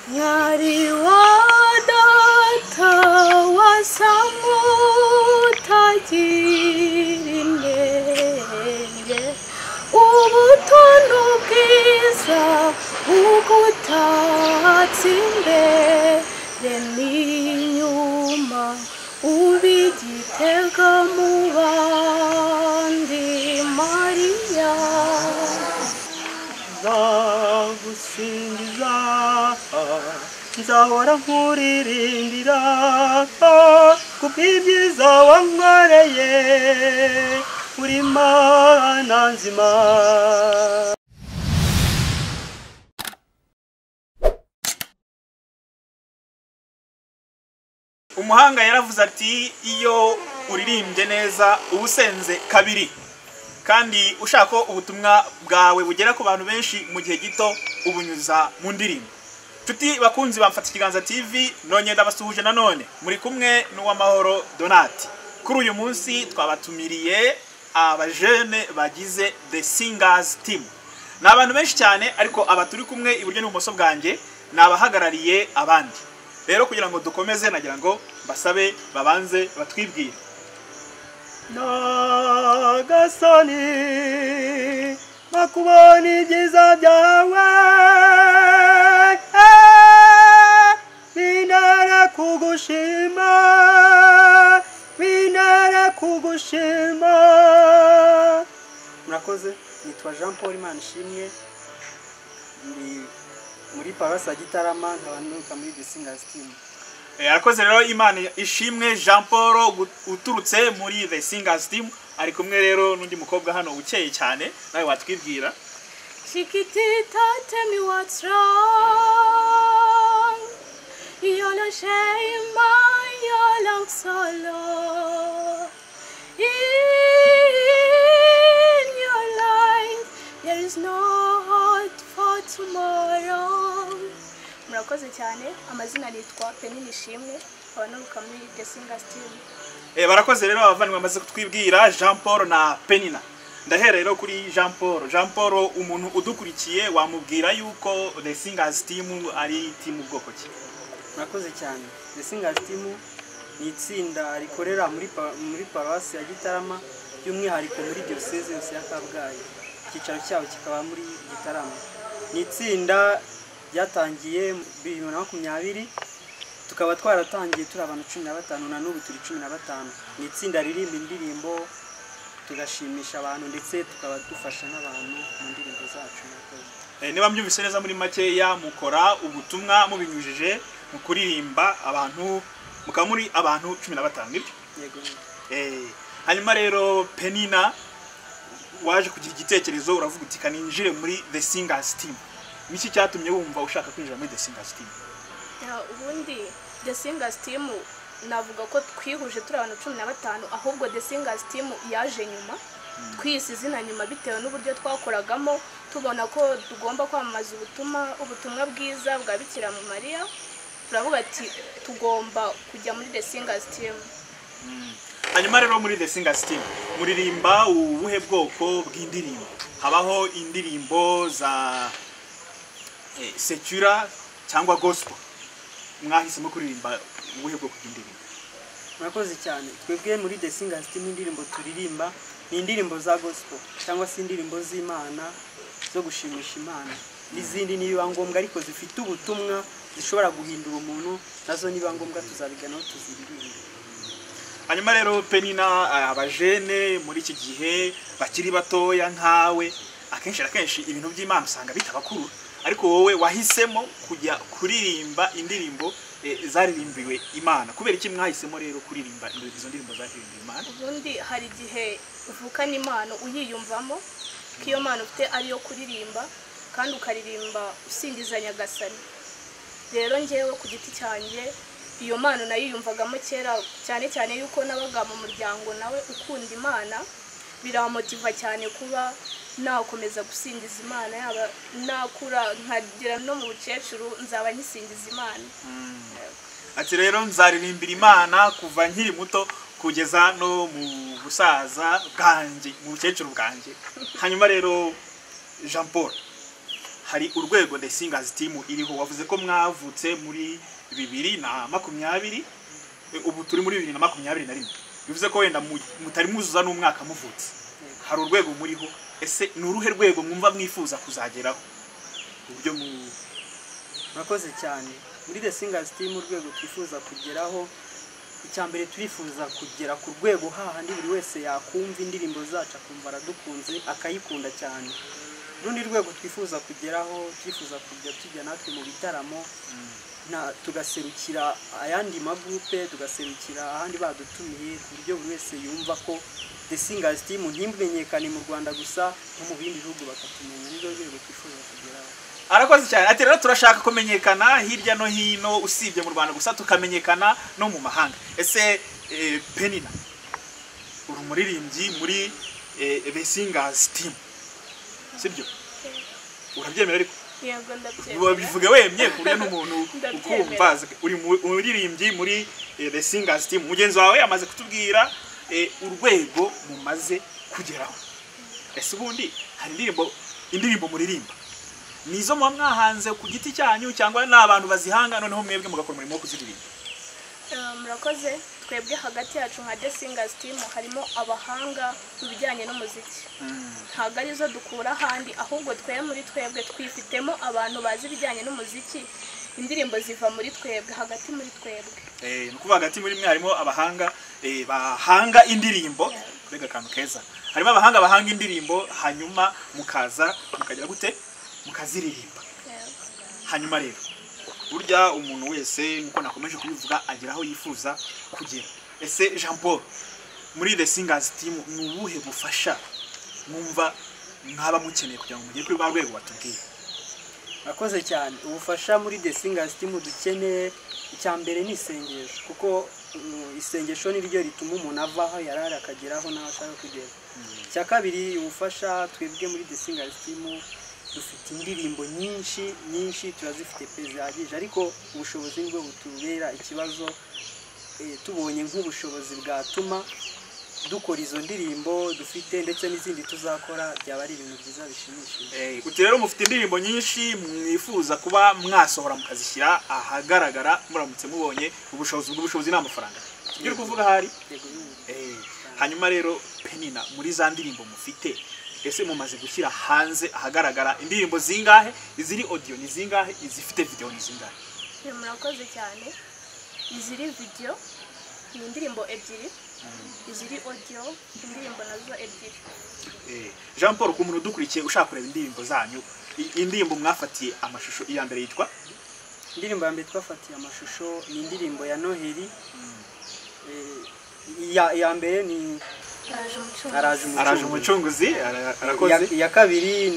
Mwari wa data wasamutagira inenge, ubutuntu bwiza bugutatse imbere n'inyuma, ubigitega mu bandi Mariya. Nzagusingiza, nzahora nkuririmbira, kubw'ibyiza wankoreye, uri Imana nzima. Umuhanga yaravuze ati iyo uririmbye neza uba usenze kabiri, kandi ushaka ko ubutumwa bwawe bugera ku bantu benshi mu gihe gito ubunyuza mu ndirimbo. Nshuti bakunzi bamfata ikiganza TV, nongeye ndabasuhuje nanone muri kumwe n'Uwamahoro Donati. Kuri uyu munsi twabatumiriye abajene bagize The Singers Team. Ni abantu benshi cyane, ariko aba turi kumwe iburyo n'ibumoso bwanjye ni abahagarariye abandi. Rero kugira ngo dukomeze nagira ngo basabe babanze batwibwire. Nyagasani, nakubona ibyiza byawe, bintera kugushima, bintera kugushima. Murakoze, nitwa Jean Paul Imanishimwe, ndi muri Paruwasi ya Gitarama, nkaba nturuka muri The Singers Team. Arakoze rero Imana ishimwe Jean Paul uturutse muri The Singers Team, ari kumwe rero n'undi mukobwa hano ukeye cyane, nawe watwibwira. Chiquitita, tell me what's wrong. You're not shame, you're long solo. In your life there is no hope for tomorrow. Murakoze cyane, amazina nitwa Penina Ishimwe, nkaba nturuka muri The Singers Team. Barakoze rero abavandimwe bamaze kutwibwira Jean Paul na Penina. Ndahera rero kuri Jean Paul. Jean Paul, umuntu udukurikiye wamubwira yuko The Singers Team ari team ubwoko ki? Murakoze cyane. The Singers Team ni itsinda rikorera muri Paruwasi ya Gitarama, by'umwihariko muri Diocese yose ya Kabgayi. Icyicaro cyabo kikaba muri Gitarama. Ni itsinda ryatangiye 2020, tukaba twaratangiye turi abantu 15 na n'ubu turi 15. Ni itsinda ririmba indirimbo, tugashimisha abantu ndetse tukaba dufasha n'abantu mu ndirimbo zacu. Niba mbyumvise neza muri makeya, mukora ubutumwa mubinyujije mu kuririmba abantu, mukaba muri abantu 15, nibyo? Yego. Hanyuma rero Penina, waje kugira igitekerezo uravuga uti kaninjire muri The Singers Team. Niki cyatumye wumva ushaka kwinjira muri The Singers Team? Ubundi The Singers Team navuga ko twihuje turi abantu 15, ahubwo The Singers Team yaje nyuma, twise izina nyuma bitewe n'uburyo twakoragamo, tubona ko tugomba kwamamaza ubutumwa bwiza bwa Bikira Mariya, turavuga ati tugomba kujya muri The Singers Team. Hanyuma rero muri The Singers Team muririmba ubuhe bwoko bw'indirimbo? Habaho indirimbo za secular cyangwa gospel. Mwahisemo kuririmba ubuhe bwoko bw'indirimbo? Murakoze cyane. Twebwe muri The Singers Team indirimbo turirimba ni indirimbo za gospel cyangwa se indirimbo z'Imana zo gushimisha Imana, n'izindi niba ngombwa ariko zifite ubutumwa zishobora guhindura umuntu, nazo niba ngombwa tuzabiganaho tuziririmba. Hanyuma rero Penina, abajene muri iki gihe bakiri batoya nkawe, akenshi na kenshi ibintu by'Imana usanga bitabakurura, ariko wowe wahisemo kujya kuririmba indirimbo zaririmbiwe Imana. Kubera iki mwahisemo rero kuririmba izo ndirimbo zaririmbiwe Imana? Ubundi hari igihe uvukana impano uyiyumvamo ko iyo mpano ufite ariyo kuririmba, kandi ukaririmba usingiza Nyagasani. Rero njyewe ku giti cyanjye iyo mpano nayiyumvagamo kera, cyane cyane yuko nabaga mu muryango nawe ukunda Imana, biramotiva cyane kuba nakomeza gusingiza Imana, yaba nakura nkagera no mu bukecuru nzaba nyisingiza Imana. Ati rero nzaririmbira Imana kuva nkiri muto kugeza no mu busaza bwanjye, mu bukecuru bwanjye. Hanyuma rero Jean Paul, Hari urwego The Singers Team iriho, wavuze ko mwavutse muri 2020, ubu turi muri 2021, bivuze ko wenda mutari muzuza n'umwaka muvutse. Hari urwego muriho, ese ni uruhe rwego mwumva mwifuza kuzageraho uburyo Murakoze cyane. Muri The Singers Team urwego twifuza kugeraho, icya mbere turifuza kugera ku rwego hahandi buri wese yakumva indirimbo zacu akumva aradukunze akayikunda cyane. Urundi rwego twifuza kugeraho, twifuza kujya tujya natwe mu bitaramo, tugaserukira ayandi magroupe, tugaserukira ahandi badutumiye, ku buryo buri wese yumva ko The Singers Team ntimenyekane mu Rwanda gusa, no mu bindi bihugu bakatumenya. Nirwo rwego twifuza kugeraho. Arakoze cyane. Ati rero turashaka kumenyekana hirya no hino, usibye mu Rwanda gusa, tukamenyekana no mu mahanga. Ese Penina, uri umuririmbyi muri The Singers Team, sibyo? Urabyemera ariko? Yego, ndabyemera. Bivuge wemye ku buryo n'umuntu Ndabyemera. ukumva. Uri umuririmbyi muri The Singers Team. Mugenzi wawe yamaze kutubwira urwego mumaze kugeraho. Ese ubundi hari indirimbo muririmba nizo muba mwahanze ku giti cyanyu, cyangwa ni abantu bazihanga noneho mwebwe mugakora umurimo wo kuziririmba? Murakoze. Twebwe hagati yacu nka The Singers Team harimo abahanga mu bijyanye n'umuziki. Ntabwo arizo dukura ahandi, ahubwo twe muri twebwe twifitemo abantu bazi ibijyanye n'umuziki. Indirimbo ziva muri twebwe, hagati muri twebwe. Ni ukuvuga hagati muri mwe harimo abahanga bahanga indirimbo. Mbega akantu keza! Harimo abahanga bahanga indirimbo, hanyuma mukaza mukagira gute? Mukaziririmba. Hanyuma rero burya umuntu wese, nkuko nakomeje kubivuga, agira aho yifuza kugera. Ese Jean Paul, muri The Singers Team ni ubuhe bufasha mwumva mwaba mukeneye kugira ngo mugere kuri rwa rwego watubwiye? Murakoze cyane. Ubufasha muri The Singers Team dukeneye, icya mbere ni isengesho, kuko isengesho ni ryo rituma umuntu ava aho yari ari akagera aho nawe ashaka kugera. Icya kabiri, ubufasha twebwe muri The Singers Team dufite indirimbo nyinshi nyinshi, turazifite pe zihagije, ariko ubushobozi nibwo butubera ikibazo. Tubonye nk'ubushobozi bwatuma dukora izo ndirimbo dufite ndetse n'izindi tuzakora, byaba ari ibintu byiza bishimishije. Uti rero mufite indirimbo nyinshi mwifuza kuba mwasohora mukazishyira ahagaragara muramutse mubonye ubushobozi. Ubwo bushobozi ni amafaranga, ibyo uri kuvuga ahari? Yego. Hanyuma rero Penina, muri za ndirimbo mufite, ese mumaze gushyira hanze ahagaragara indirimbo zingahe? Iziri audio ni zingahe? Izifite video ni zingahe? Murakoze cyane. Iziri video ni indirimbo 2, iziri audio indirimbo nazo 2. Jean Paul, ku muntu udukurikiye ushaka kureba indirimbo zanyu, indirimbo mwafatiye amashusho, iya mbere yitwa? Indirimbo ya mbere twafatiye amashusho ni indirimbo ya Noheli. Iya mbere ni Araje Umucunguzi. Araje Araje Umucunguzi. Umucunguzi. Arakoze. Iya kabiri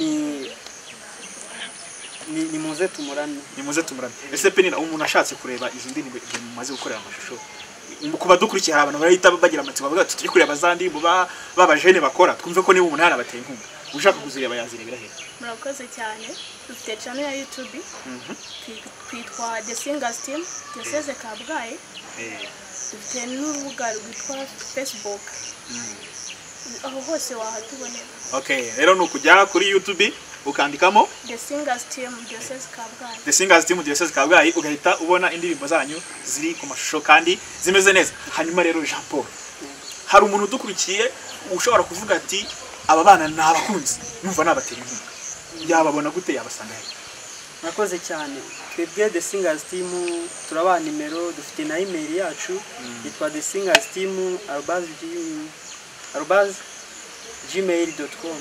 ni Muze Tumuramye. Ni Muze Tumuramye. Ese Penina, umuntu ashatse kureba izo ndirimbo igihe mumaze gukorera amashusho, ku badukurikiye hari abantu barahita bagira amatsiko bavuga ati tujye kureba za ndirimbo b'abajene bakora, twumve ko niba umuntu yanabateye inkunga. Ushaka kuzireba yazirebera he? Murakoze cyane. Dufite channel ya YouTube, twitwa The Singers Team Diocese Kabgayi. Dufite n'urubuga rwitwa Facebook. Aho hose wahatubonera. Okay, rero ni ukujya kuri YouTube ukandikamo The Singers Team Diocese Kabgayi. The Singers Team Diocese Kabgayi, ugahita ubona indirimbo zanyu ziri ku mashusho kandi zimeze neza. Hanyuma rero Jean Paul, hari umuntu udukurikiye ushobora kuvuga ati aba bana ni abakunzi, numva nabatera inkunga, yababona gute? Yabasanga he? Murakoze cyane. Twebwe The Singers Team turabaha nimero, dufite na email yacu yitwa The Singers Team @gmail.com.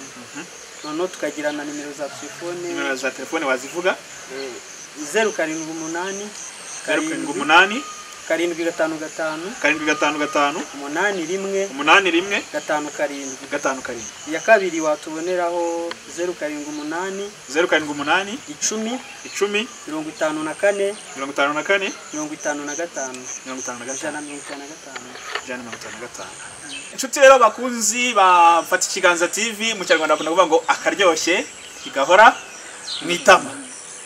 Noneho tukagira na nimero za telefone. Nimero za telefone wazivuga? 078 078 755 755 81 81 57. 57. Iya kabiri watuboneraho 078 078 10 10 54 54 55 55 155. 155. Inshuti rero bakunzi bafata Ikiganza TV, mu Kinyarwanda bakunda kuvuga ngo akaryoshye kigahora mu itama.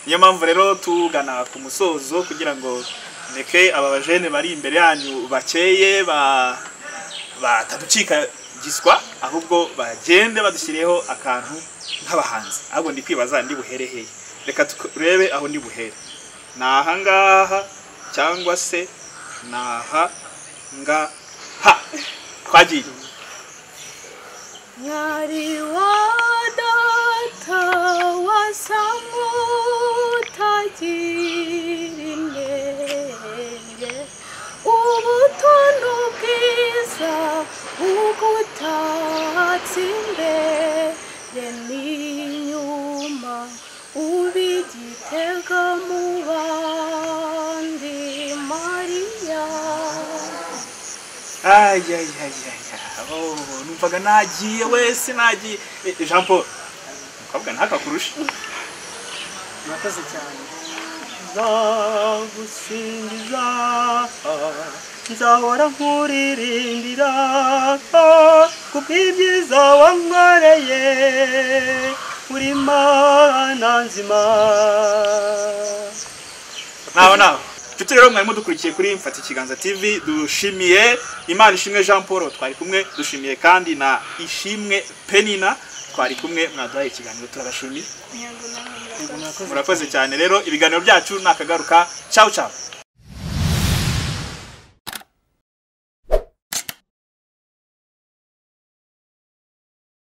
Niyo mpamvu rero tugana ku musozo kugira ngo ndeke aba bajene bari imbere yanyu bakeye bataducika giswa, ahubwo bagende badushyiriyeho akantu nk'abahanzi. Ahubwo ndi kwibaza ndi buhere hehe. Reka turebe aho ndi buhere, ni aha ngaha cyangwa se ni aha ngaha. Twagiye. Mwari wa data wasa nk'utagira inenge, ubuto n'ubwiza bugutatse imbere n'inyuma, uba igitega mu bandi Mariya. Ayayayaya, oh, numvaga nagiye wese nagiye. Jean Paul, umukobwa ntakakurusha. Murakoze cyane. Nzagusingiza, nzahora nkuririmbira kubw'ibyiza wankoreye, uri Mana nzima. Naho naho nshuti rero mwari mudukurikiye kuri Mfata Ikiganza TV, dushimiye Imana Ishimwe Jean Paul twari kumwe, dushimiye kandi na Ishimwe Penina twari kumwe, mwaduhaye ikiganiro, turabashimiye. Yego, namwe murakoze. Murakoze. Murakoze cyane. Rero ibiganiro byacu nakagaruka. Ciao ciao.